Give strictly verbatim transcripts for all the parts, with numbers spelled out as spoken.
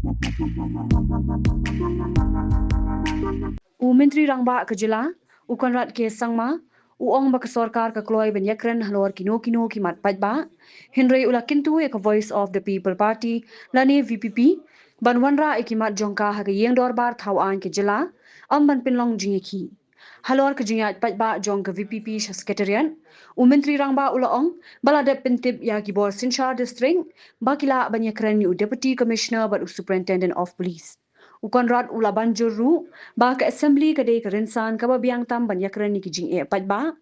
U Myntri Rangbah ka jylla, u Conrad K Sangma, u ong ba ka sorkar ka kloi ban ïakren halor kino kino ki mat paidbah. Hynrei u la kyntu ïa ka Voice of the People Party lane V P P ban wanrah ïa ki mat jong ka ha ka ïing dorbar thaw aiñ ka jylla, ym ban pynlong jingïakhih. Halor ka jingïaid paidbah jong ka V P P sha Secretariat, u Myntri Rangbah u la ong ba la dep pyntip ïa ki bor synshar district ba ki lah ban ïakren ïa u Deputy Commissioner bad u Superintendent of Police. U Conrad u la ban jur ruh ba ka Assembly ka dei ka rynsan kaba biang tam ban ïakren ïa ki jingeh paidbah.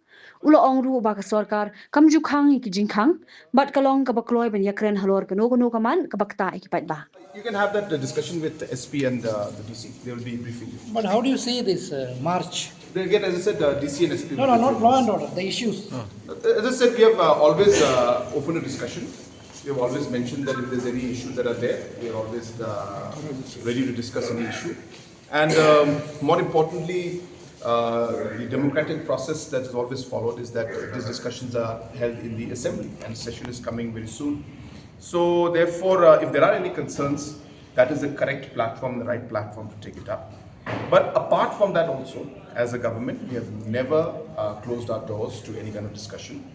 U la ong ruh ba ka sorkar kam ju khang ïa ki jingkhang bad ka long kaba kloi ban ïakren halor kano kano ka mat kaba ktah ïa ki paidbah. You can have that uh, discussion with the S P and uh, the D C. They will be briefing you. But how do you see this uh, march? Then again, as I said, uh, D C and S P. No, no, not law and order, the issues. Uh, As I said, we have uh, always uh, opened a discussion. We have always mentioned that if there's any issues that are there, we are always uh, ready to discuss any issue. And um, more importantly, uh, the democratic process that is always followed is that these discussions are held in the assembly, and session is coming very soon. So, therefore, uh, if there are any concerns, that is the correct platform, the right platform to take it up. But apart from that, also, as a government, we have never uh, closed our doors to any kind of discussion.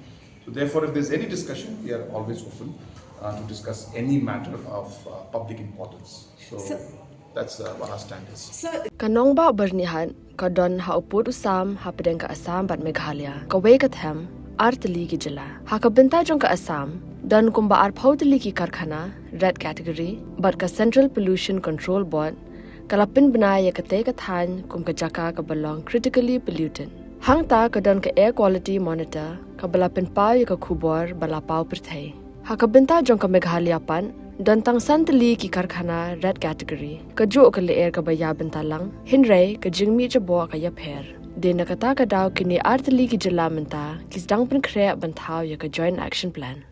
So, therefore, if there's any discussion, we are always open uh, to discuss any matter of uh, public importance. So, that's uh, what our stand is. Ka nongbah Byrnihat ka don ha u pud u sam hapdeng ka Assam bad Meghalaya, kawei ka them, ar tylli ki jylla. Ha ka bynta jong ka Assam, don kumba arphew tylli ki karkhana red category, bad ka Central Pollution Control Board ka la pynbna ïa katei ka thaiñ kum ka jaka kaba long critically polluted. Hangta ka don ka Air Quality Monitor kaba la pynpaw ïa ka khubor ba la paw pyrthei. Ha ka bynta jong ka Meghalaya pat, don tang san tylli ki karkhana red category. Kajuh ka lyer kaba ïa bynta lang, hynrei ka jingmih jaboh ka ïapher. Dei na kata ka daw kine ar tylli ki jylla mynta ki sdang pynkhreh ban thaw ïa ka Joint Action Plan.